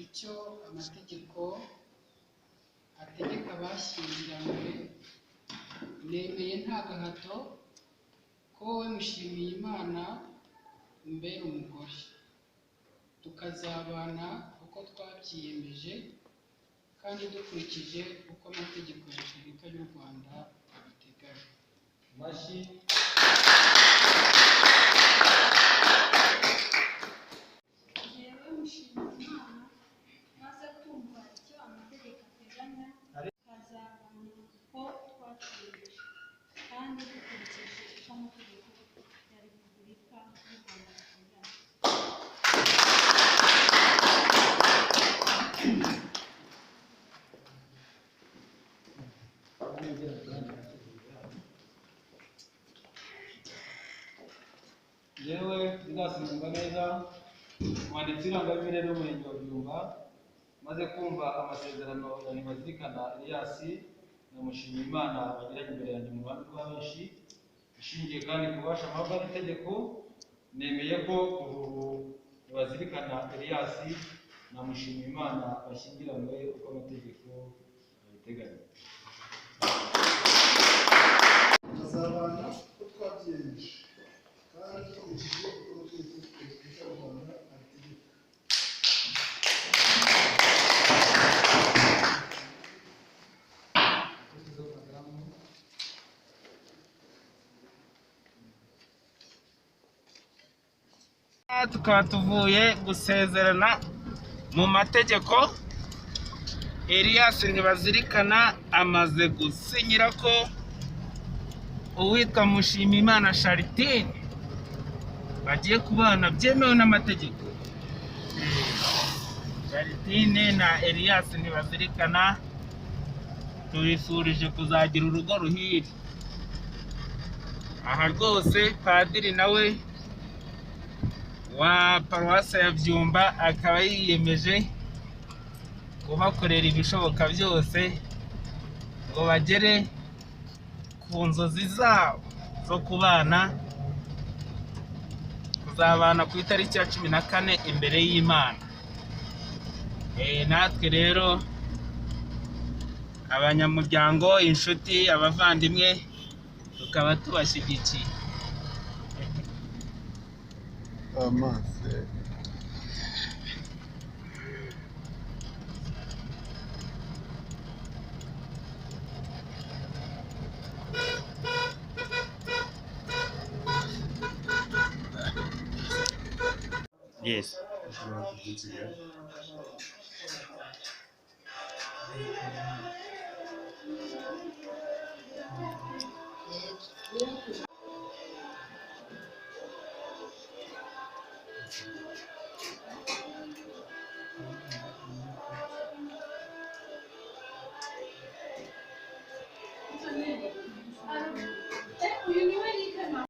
Icyo amategeko ategeka abashyingiranywe, nemeye nta gahato ko wowe Mushimiyimana umbera umugore, tukazabana uko twabyiyemeje kandi dukurikije uko amategeko ya Repubulika y'u Rwanda abiteganya. Amashyi. Jyewe Mushimiyimana maze kumva icyo amategeko ateganya, tukazabana uko twabyiyemeje kandi dukurikije uko amategeko ya Repubulika y'u Rwanda abiteganya. Yewe nzasinzwa neza, umwanditsi w'irangamimerere w'umurenge wa Byumba, maze kumva amasezerano ya Ntibazirikana Elias na Mushimiyimana bagiranye imbere yanjye mu ruhame rwa benshi, ishingiye kandi ku bubasha mpabwa n'itegeko, nemeye ko kuva ubu Ntibazirikana Elias na Mushimiyimana bashyingiranywe uko amategeko abiteganya. Tukazabana uko twabyiyemeje kandi dukurikije uko amategeko ya Repubulika y'u Rwanda abitegeka. Tukaba tuvuye gusezerana mu mategeko. Elias Ntibazirikana amaze gusinyira ko uwitwa Mushimiyimana Charitine bagiye kubana byemewe n'amategeko. Charitine na Elias Ntibazirikana, tubifurije kuzagira urugo ruhire. Aha rwose padiri nawe wa paruwasi ya Byumba akaba yiyemeje kubakorera ibishoboka byose ngo bagere ku nzozi zabo zo kubana, kuzabana ku itariki ya 14 imbere y'Imana. Natwe rero abanyamuryango, inshuti, abavandimwe, tukaba tubashyigikiye. Amazi. Yes.